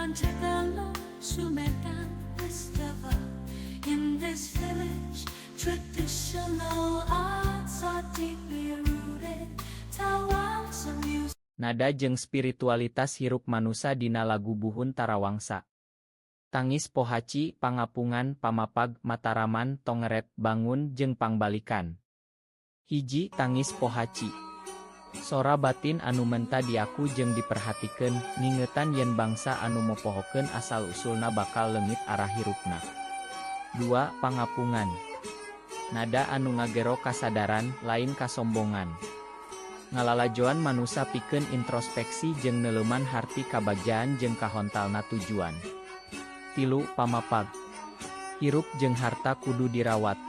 Tegalluar Sumedang, West Java. In this village, traditional arts are deeply rooted. Tawangsa music. Nada jeung spiritualitas hirup manusa dina lagu Buhun Tarawangsa. Tangis Pohaci, Pangapungan, Pamapag, Mataraman, Tongeret, Bangun jeung Pangbalikan. 1. Tangis Pohaci. Sora batin anu menta diaku jeung diperhatikeun, ngingetan yen bangsa anu mopohokeun asal usulna bakal leungit arah hirupna. 2. Pangapungan. Nada anu ngagero kasadaran, lain kasombongan. Ngalalajoan manusa pikeun introspeksi jeung neuleuman harti kabagjaan jeung kahontalna tujuan. 3. Pamapag. Hirup jeung harta kudu dirawat.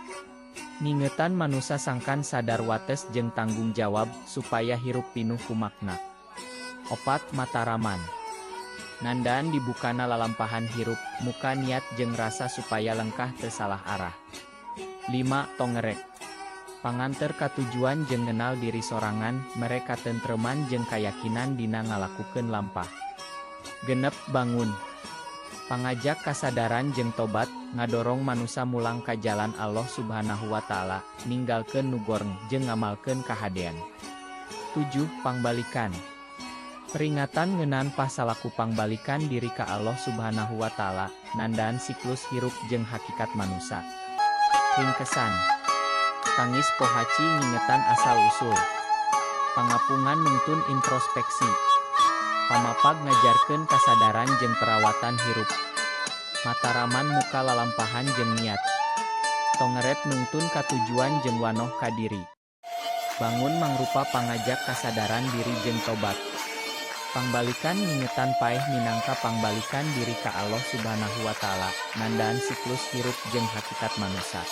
Ngingetan manusa sangkan sadar wates jeung tanggung jawab supaya hirup pinuh ku makna. 4. Mataraman. Nandaan dibukana lalampahan hirup, muka niat jeung rasa supaya lengkah teu salah arah. 5. Tongerek. Panganter katujuan jeung ngenal diri sorangan, mere katentreman jeung kayakinan dina ngalakukeun lampah. 6. Bangun. Pangajak kasadaran jeung tobat, ngadorong manusa mulang ka jalan Allah Subhanahu wa Ta'ala, ninggalkeun nu goreng jeung ngamalkeun kahadean. 7. Pangbalikan. Peringatan ngeunaan pasalaku pangbalikan diri ka Allah Subhanahu wa Ta'ala, nandaan siklus hirup jeung hakikat manusa. Ringkesan. Tangis Pohaci ngingetan asal-usul. Pangapungan nungtun introspeksi. Pamapag ngajarkeun kasadaran jeung perawatan hirup. Mataraman muka lalampahan jeung niat. Tongeret nungtun katujuan jeung wanoh ka diri. Bangun mangrupa pangajak kasadaran diri jeung tobat. Pangbalikan ngingetan paeh minangka pangbalikan diri ka Allah Subhanahu wa Ta'ala, nandaan siklus hirup jeung hakikat manusa.